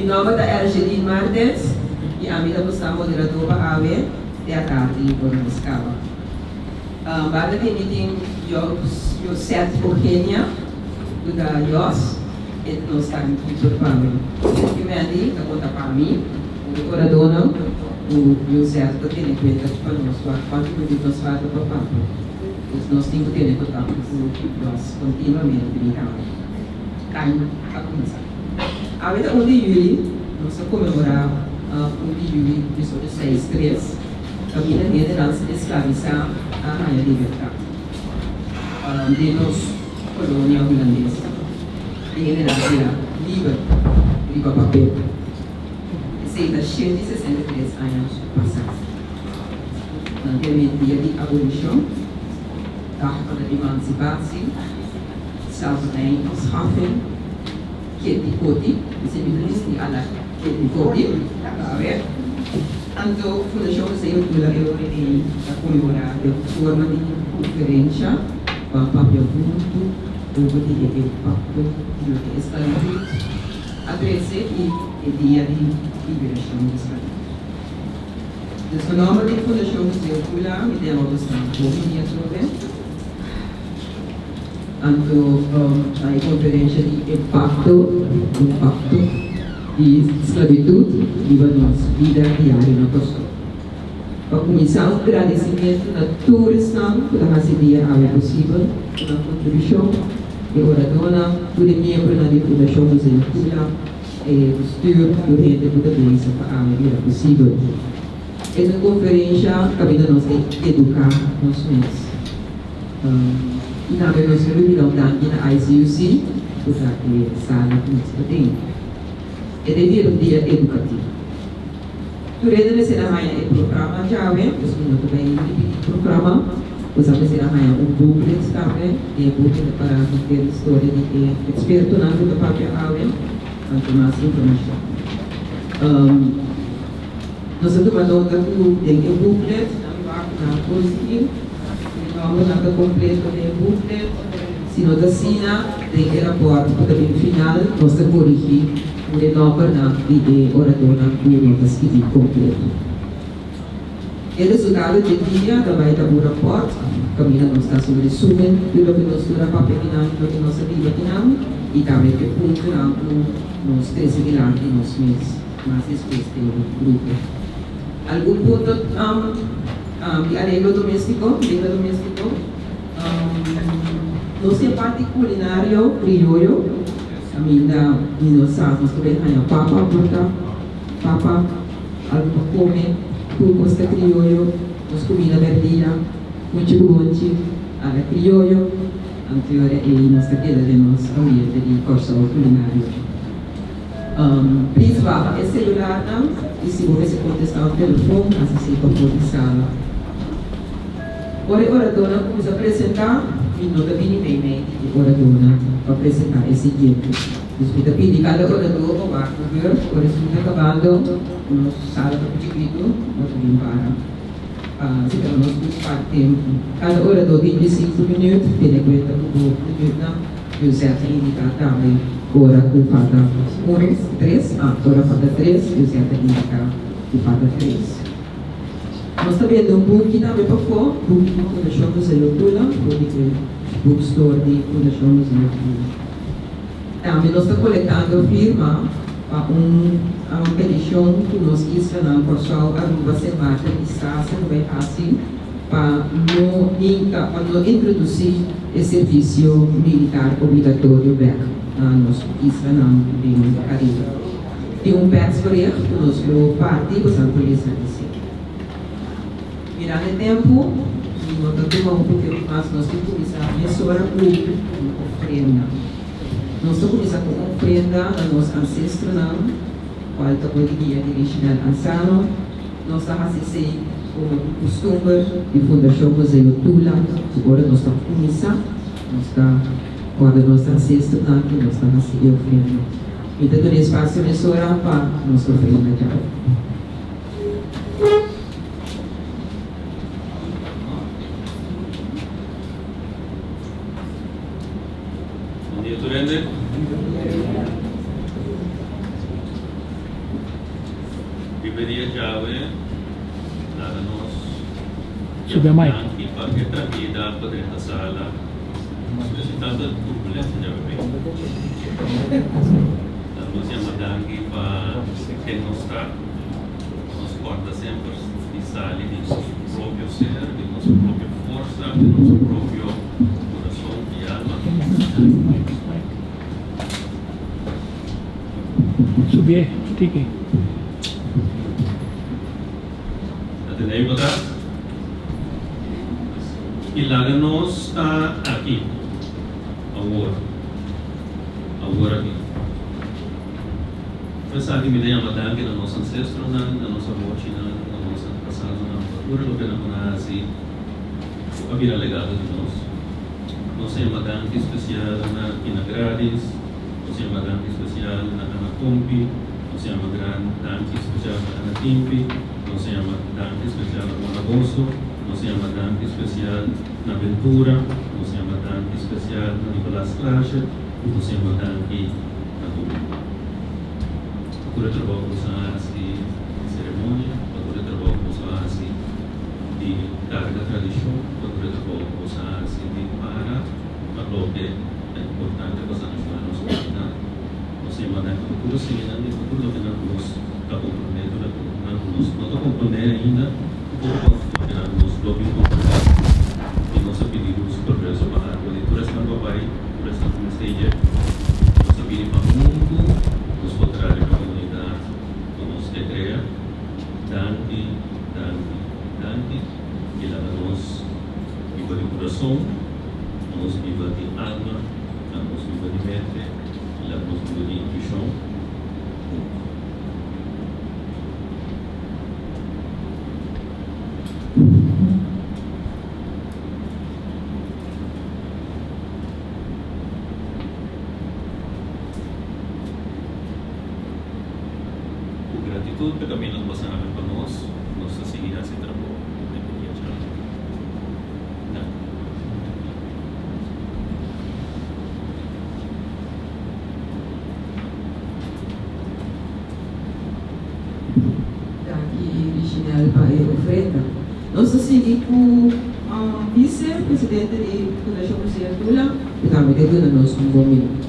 nòmber ta Ergeline Martens i ami ta buská moderador pa awe te atardi ora nos kaba. Banda di mi tin Josette Ogenia ku ta Jos e ta nos timekeeper pa awe. Ki Mandy ta konta pa mi ku e oradónan ku Josette ta tene kuenta pa nos wak kuantu minuut nos falta pa papia. Dus nos tin ku tene kontakto ku Jos kontinuamente mi tambe. Time a kuminsá. Awe ta un di yüli, nos ta konmemorá un di yüli 1863, kaminda hendenan esklavisá a haña libertat den nos kolonia hulandes. E hendenan a bira liber riba papel. Esei ta 163 aña pasá. Nan ta yam'é Dia di Abolishon, Dag van de Emancipatie. Slavernijafschaffing, Keti Koti, esei mi ta bisti ala Keti Koti, awe. Anto Fundashon Museo Tula e ora ei ta konmemorá den forma di konferensha pa papia huntu over di e impakto di loke e sklavitut a trese i e dia di liberashon di sklavitut. Dus na nòmber di Fundashon Museo Tula mi ta yama boso bon binia atrobe. Anto na e konferensha di impakto, impakto di sklabitut riba nos bida diario na Kòrsou. Pa kuminsá un gradisimentu na tur esnan ku ta hasi dia awe posibel ku nan kontribushon, e oradónan, tur e miembronan di Fundashon Museo Tula, e bestuur, tur hende ku ta bezig pa awe bira posibel. E ta un konferensha kaminda nos ta eduká nos mes. I tambe nos lo bira un danki na ICUC ku ta e sala ku nos ta den. E ta bira un dia edukativo. Tur hende mester a haña e programa djawe, pues mi no ta bai ripití programa. Boso a mester a haña un booklet tambe. Den e booklet ta para henter historia di e ekspertonan ku ta papia awe, anto mas informashon. Nos a tuma nota ku den e booklet nan wak nan por sigui e nòmbernan ta kompleto den e booklet. Si no ta asina, den e rapòrt ku ta bin final nos ta korigí tur e nòmbernan di e oradónan ku no ta skibí kompleto. E resultado dje dia ta bai ta un rapòrt kaminda nos ta hasi un resumen di loke nos tur a papia kinan i loke nos a biba kinan i tambe e puntonan ku nos trese dilanti nos mes. Mas despues den un grupo. Algun punto di areglo domestico, regla domestico, Nos tin parti culinario crioyo, caminda mi no sa nos ta bay haña papa por ta, papa, algo pa come, tur cos ta crioyo, nos cuminda merdia, funchi cu bonchi, ala crioyo, anto e ora ey nos ta keda den nos ambiente di Corsou culinario. Please baha e celularnan y si bo mester contesta un telefon hasi esey pafó di sala. Ora e oradornan cuminsa presenta, mi no ta bini meimei di e oradornan pa presenta e siguiente. Dus mi ta pidi cada orador pa wak un beurt, ora esun ta cabando, nos sala ta un chikito, nos ta bin para pa si ta nos buscar tempo. Cada orador tin 15 minuut, tene cuenta cu bo minuutnan. José ta indiká tambe ora ku falta un, tres, ah, ora falta tres, José ta indiká ku falta tres. Nos ta bende un buki tambe pafó, buki di Fundashon Museo Tula, for di e bookstore di Fundashon Museo Tula. Tambe nos ta kolektando firma pa un petishon ku nos islanan Kòrsou, Aruba, Sint Maarten i Sase ta bai hasi pa no hinka, pa no introdusí e servisio militar obligatorio bek na nos islanan den Karibe. Tin un persbericht ku nos lo parti pa San Polis na esei. Mirando e tempu, mi no ta tuma hopi tempu mas, nos tin kuminsá mesora ku un ofrenda. Nos ta kuminsá ku un ofrenda na nos ansestronan, kual ta por di guia di Richinel Ansano. Nos ta hasi esei komo un kustumber di Fundashon Museo Tula, ku ora nos ta kuminsá, nos ta kòrda nos ansestronan i nos ta hasi e ofrenda. Mi ta duna espasio mesora pa nos ofrenda djawe. Bon dia tur hende. Riba e dia djawe laga nos Subi a yama mic. danki pa e trankilidat pa drenta sala despues di tantu turbulensia djawe bay. Laga nos yama danki pa ken nos ta, pa nos kòrda semper di sali di nos propio ser, di nos propio forsa, di nos propio kurason i alma. Subié tiki. Ta tende mi patras? I laga nos ta aki, awor, awor aki. Por esaki mi ta yama danki na nos ancestronan, na nos abochinan, na nos antepasadonan pa tur e loke nan por a hasi ku a bira legado di nos. Nos ta yama danki spesial na Ina Gradis. Nos yama danki spesial na Ana Pompi. Nos yama gran danki spesial na Ana Timpi. Nos yama danki spesial na Mona Boso. Nos yama danki spesial na Ventura. Nos yama danki spesial na Nicolas Klaasje. Nos yama danki na tur. Pa tur e trabou ku boso a hasi di seremonia, pa tur e trabou ku boso a hasi di karga tradishon, pa tur e trabou ku boso a hasi di para pa loke Ta importante pa sanashoná nos komunidat. Nos a yama den futuro siña den futuro loke nan ku nos ta komprondé tur loke nan ku nos no ta komprondé ainda un poko pa loke nan ku nos lo bin komprondé i nos a pidi lus i progreso pa alma di tur esnan ku a bai tur esnan ku mester yeg. Nos a pidi pa huntu nos por traha riba e komunidat ku nos ke krea. Danki, danki, danki i laga nos biba di kurason. Nos biba di alma, laga nos biba di mente i laga nos biba di intuishon huntu. Ku gratitut pa e kaminda ku bo a sabi pa nos, nos ta sigui hasi trabou den e dia djawe. Danki. Danki Richinel pa e ofrenda. Nos ta sigui ku Vice Presidente di Fundashon Museo Tula ku tambe ta duna nos un bon minuto.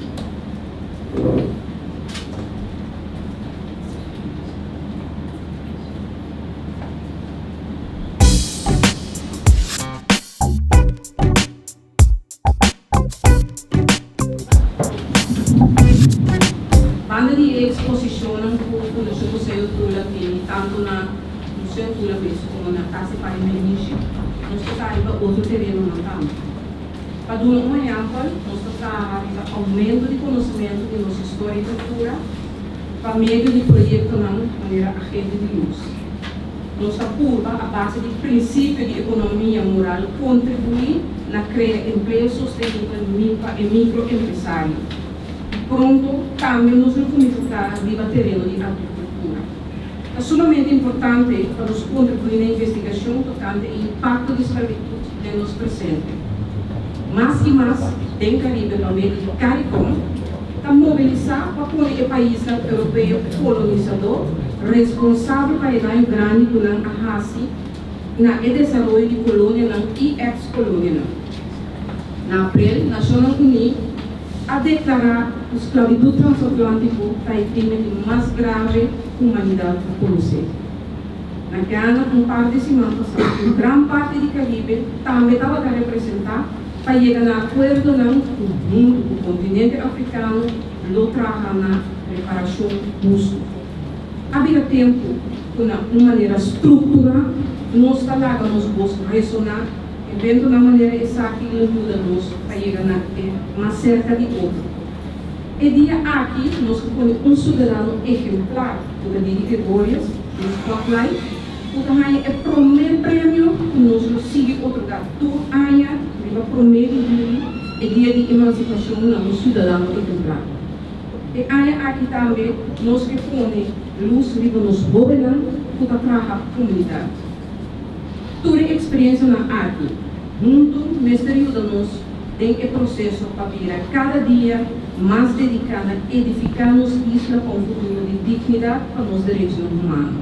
Banda di e eksposishonnan ku Fundashon Museo Tula tene tantu na Museo Tula mes komo na Kas di Pai Menishi, nos ta traha riba otro terenonan tambe. Pa duna un ehèmpel, nos ta traha riba oumento di konosementu di nos historia i kultura pa medio di proyektonan manera Agente di Lus. Nos ta purba a base di prinsipio di ekonomia moral kontribuí na krea empleo sostenibel pa e mikroempresario. Pronto tambe nos lo kuminsá traha riba tereno di agrikultura. Ta sumamente importante pa nos kontribuí na investigashon tokante e impakto di sklabitut den nos presente. Mas i mas den Karibe pa medio di Caricom ta mobilisá pa pone e paisnan europeo kolonisadó responsabel pa e daño grandi ku nan a hasi na e desaroyo di kolonianan i eks-kolonianan. Na aprel, Nashonnan Uní a deklará ku sklabitut transatlántiko ta e krimen di mas grave ku humanidat a konosé. Na Ghana, un par di siman pasá, un gran parti di Karibe tambe tabata representá pa yega na akuerdonan ku huntu ku kontinente afrikano lo traha na reparashon hustu. A bira tempu ku na un manera strukturá nos ta laga nos bos resoná, eventonan manera esaki lo yuda nos pa yega na e mas serka di otro. E dia aki nos ta pone un siudadano ehemplar ku ta Didi Gregorius den spotlight ku ta haña e promé premio ku nos lo sigui otorgá tur aña riba promé di juli, e dia di emansipashon na un siudadano ehemplar. E aña aki tambe nos ke pone lus riba nos hóbennan ku ta traha komunidat. Tur e eksperensianan aki huntu mester yuda nos den e proseso pa bira kada dia mas dediká na edifiká nos isla pa un futuro di dignidat pa nos derechonan humano.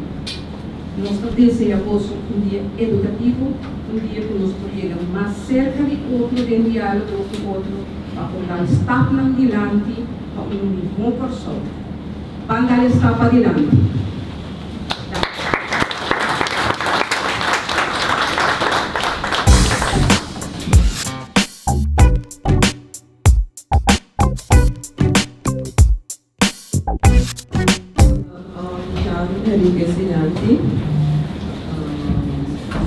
Nos ta desea boso un dia edukativo, un dia ku nos por yega mas serka di otro den diálogo ku otro pa por dal stapnan dilanti pa un mihó Kòrsou. Ban dal e stap padilanti. Danki. Jean Henriquez dilanti,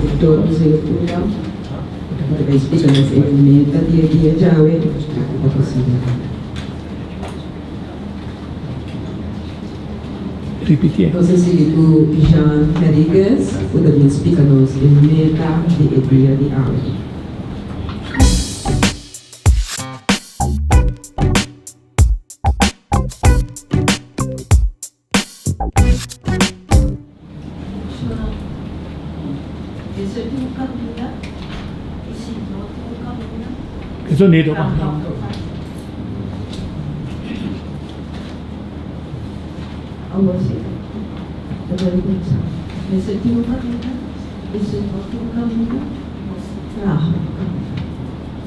Director Museo Tula, ku ta bai splika nos e meta di e dia djawe, aki ta posibel. Ripitié. Nos a sigui ku Jean Henriquez ku ta bin splika nos e meta di e dia di awe. Mester tin un kaminda i si no tin un kaminda, E sonido pa. traha un kaminda. Awor si, ta debe kuminsá. Mester tin un kaminda i si no tin un kaminda, nos ta traha un kaminda.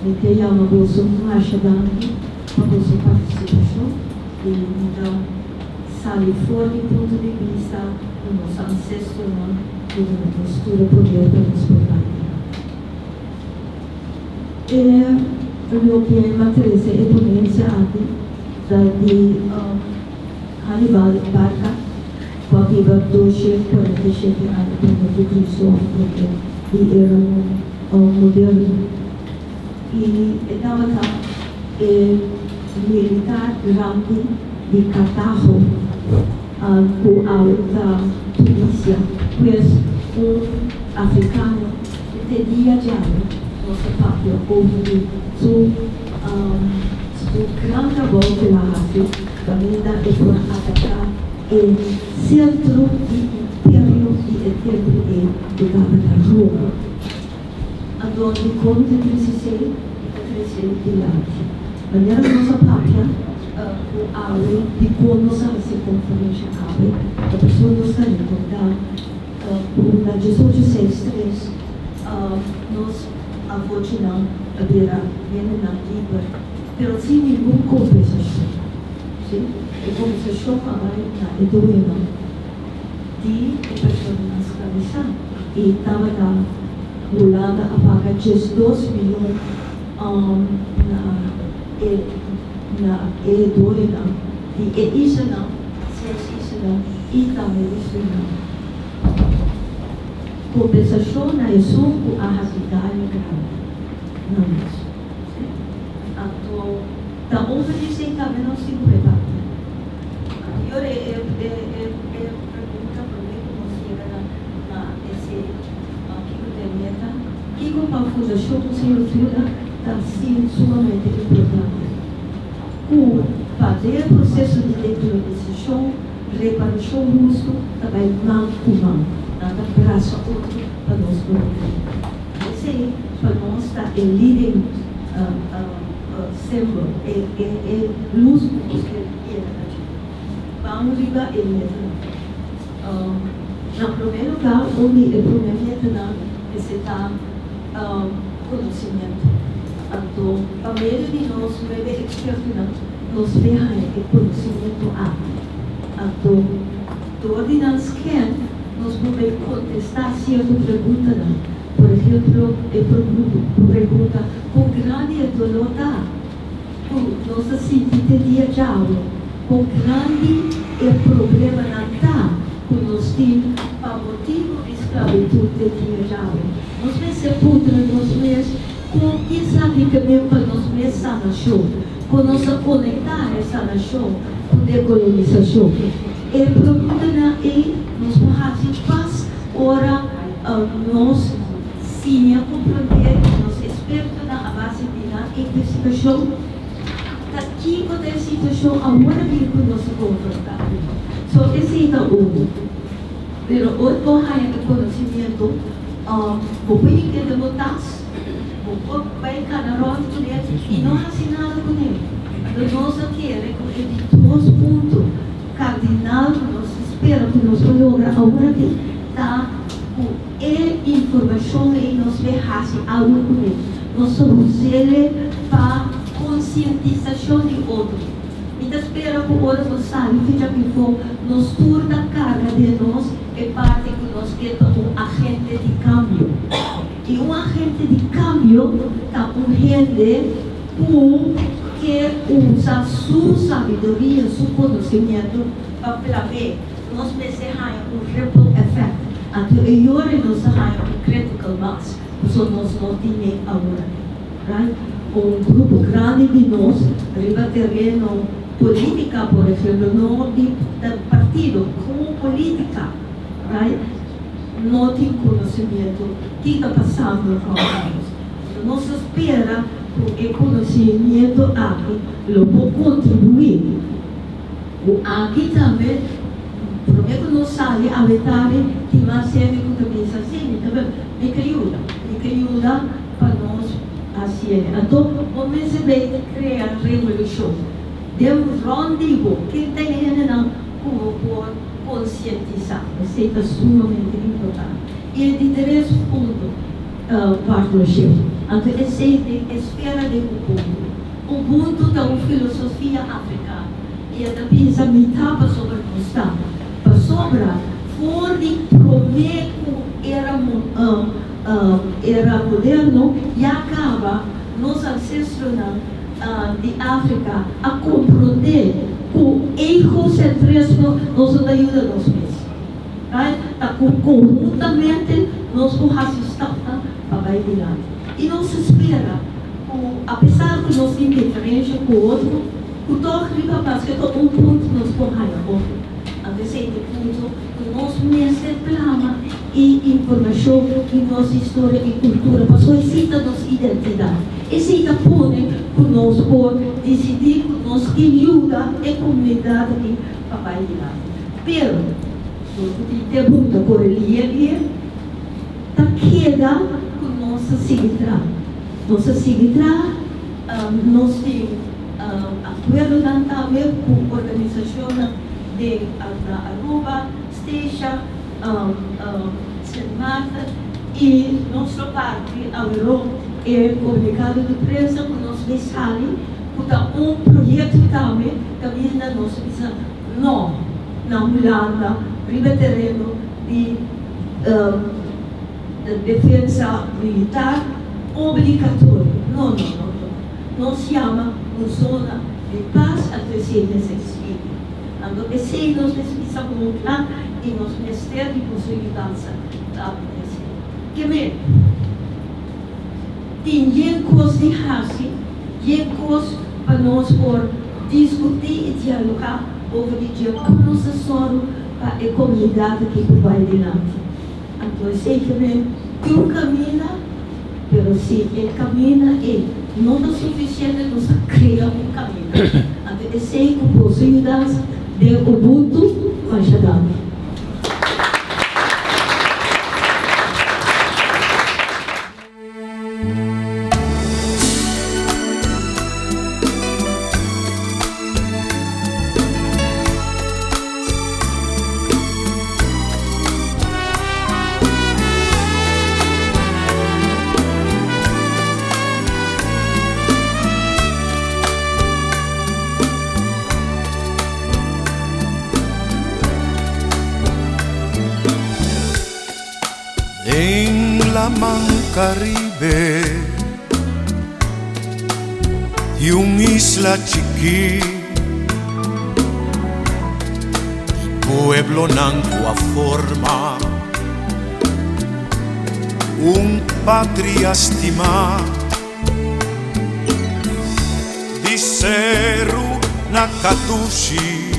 Mi ke yama boso masha danki pa boso partisipashon i mi ta sali for di punto di bista ku nos ansestronan ku duna nos tur e poder pa nos por bai dilanti. E loke m'a trese e ponensia aki ta di Hannibal Barca ku a biba 247 aña prome ku Cristo òf prome di era moderno. I e tabata e militar grandi di Cartago, ku awe ta Tunisia. Pues un afrikano ku te dia djawe nos ta papia over di su su gran trabou ku el a hasi kaminda e por ataká e sentro di imperio di e tempu ei ku tabata Roma. Anto dikon ta trese esei? E ta trese dilanti. Manera nos a papia ku awe, dikon nos a hasi e konferensha awe? Ta pasobra nos ta rekordá ku na 1863 nos avochinan a bira hendenan liber, pero sin ningun kompensashon. Sí, e kompensashon a bai na e dueñonan di e personanan sklabisá. I tabata Hulanda a paga 12 miyon na e na e dueñonan di e islanan, seis islanan i tambe di Surinam. Kompensashon na esun ku a hasi daño grandi na nos. Anto ta over di esei tambe nos tin ku reparte. Anto yora e e e pregunta promé ku nos yega na na esei kiko ta e meta, kiko pa Fundashon Museo Tula ta sin sumamente importante ku pa den e proseso di dekolonisashon reparashon hustu ta bai man ku man, nan ta brasa otro pa nos por logra. Esei pa nos ta e leading symbol, e lus ku nos ke yega na dje. Ban riba e metanan. Na promé lugá, un di e promé metanan mester ta konosimentu. Anto, pa medio di nos nuebe ekspertonan, nos be haña e konosimentu aki. Anto, dor di nan sken, nos por bai kontestá sierto preguntanan. Por ehemplo, e pregunta, Kon grandi e doló ta ku nos ta sinti te dia djawe? Kon grandi e problemanan ta ku nos tin pa motibu di sklabitut te dia djawe? Nos mester puntra nos mes kon esaki ke men pa nos mes sanashon, kon nos ta konektá e sanashon ku dekolonisashon. E preguntanan ei nos por hasi pas ora nos siña komprondé ku nos ekspertonan a base di nan investigashon ta kiko ta e situashon awor aki ku nos ta konfrontá. So esei ta unu. Pero ora bo haña e konosimiento, bo por hinka den bo tas, bo por bai kana rònt kuné i no hasi nada kuné. Anto nos a kere ku e di dos punto kardinal ku nos ta spera ku nos por logra awor aki. Ta ku e informashon ei nos ke hasi algu kuné. Nos ta us'é pa konsientisashon di otro. Mi ta spera ku ora nos sali fecha pifó, nos tur ta karga den nos e parti ku nos ke ta un agente di kambio. I un agente di kambio ta un hende ku ke usa su sabiduria, su konosimiento pa plam'é. Nos mester haña un ripple effect. Anto e yora nos ta haña un critical mass, pasobra nos no tin e awor. Right? Un grupo grandi di nos riba tereno politica, por ehemplo, no di partido, como politica, right, no tin conocimiento ki ta pasando rond di nos. Nos ta spera cu e conocimiento aki lo por contribui. Ku aki tambe, promé ku nos sali awe tardi, tin mas hende ku ta bisa, Sí, mi ta mi ke yuda, mi ke yuda pa nos hasié. Anto, bo mester bay ta krea revolushon den rònt di bo. Ken ta e hendenan ku bo por konsientisá? Esei ta sumamente importante. I e di tres punto, partnership. Anto esei den esfera den Ubuntu. Ubuntu ta un filosofia afrikano i e ta bisa mitá pasobra nos ta pasobra for di promé ku era era moderno ya kaba nos ancestronan di Afrika a komprondé ku egocentrismo nos no ta yuda nos mes, right? Ta ku konhuntamente nos por hasi stapnan pa bai dilanti i nos spera ku apesar ku nos tin diferensha ku otro, ku tòg riba paske ta un punto nos por haña otro. Anto esei ta e punto ku nos mester plama e informashon di nos historia i kultura, pasobra esei ta nos identidat. Esei ta pone ku nos por disidí ku nos ke yuda e komunidat aki pa bai dilanti. Pero, nos ku tin te punto kore lie lie. Ta keda ku nos ta sigui traha. Nos ta sigui traha, nos tin akuerdonan tambe ku organisashonnan den na Aruba, Statia, Sint Maarten i nos lo parti aweró e komunikado di prensa ku nos bai sali ku ta un proyekto tambe kaminda nos ta bisa no na Hulanda riba tereno di defensa militar obligatorio. No, no, no, no. Nos yama un zona di pas anto esei mester sigui. Anto esei nos mester bisa bon kla i nos mester di boso yudansa tambe den esei. Ke men tin yen kos di hasi, yen kos pa nos por diskutí i dialogá over di dje kon nos ta sòru pa e komunidat aki por bai dilanti. Anto esei ke men tin un kaminda, pero si e kaminda ei no ta sufisiente nos ta krea un kaminda. Anto esei ku boso yudansa den Ubuntu masha danki. Den laman Caribe Di un isla chikí Di pueblonan ku a forma Un patria stimá Di seru na Kadushi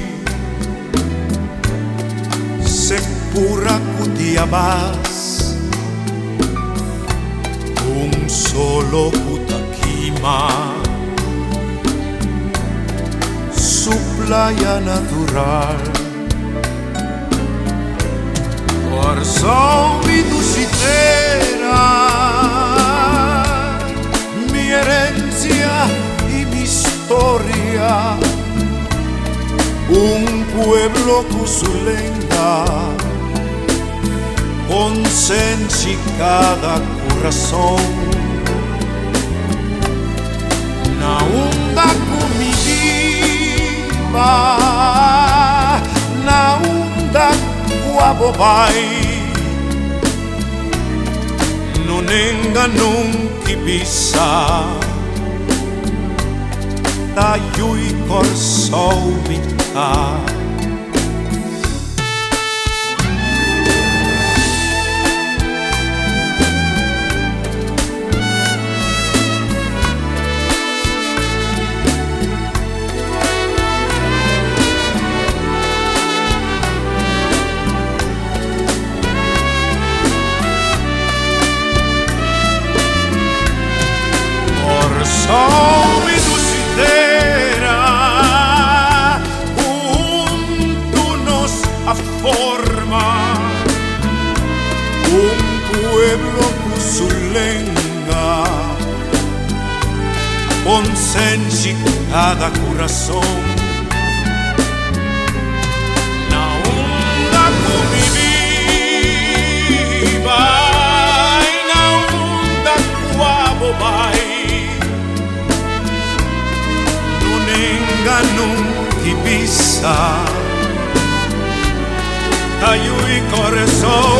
Se pura ku diabas Un solo ku ta kima Su playa natural Kòrsou mi dushi tera Mi herensia i mi storia Un pueblo ku su lenga. Konsenshi kada kurason. Na unda ku mi biba, na unda ku abo bai, no nenga nunka i bisa, ta yu'i Kòrsou mi ta. Kòrsou mi dushi tera, huntu nos a forma un pueblo ku su lenga, konsenshi kada kurason. Na unda ku mi biba i na unda ku abo bai, no nenga nunka i bisa, ta yu'i Kòrsou.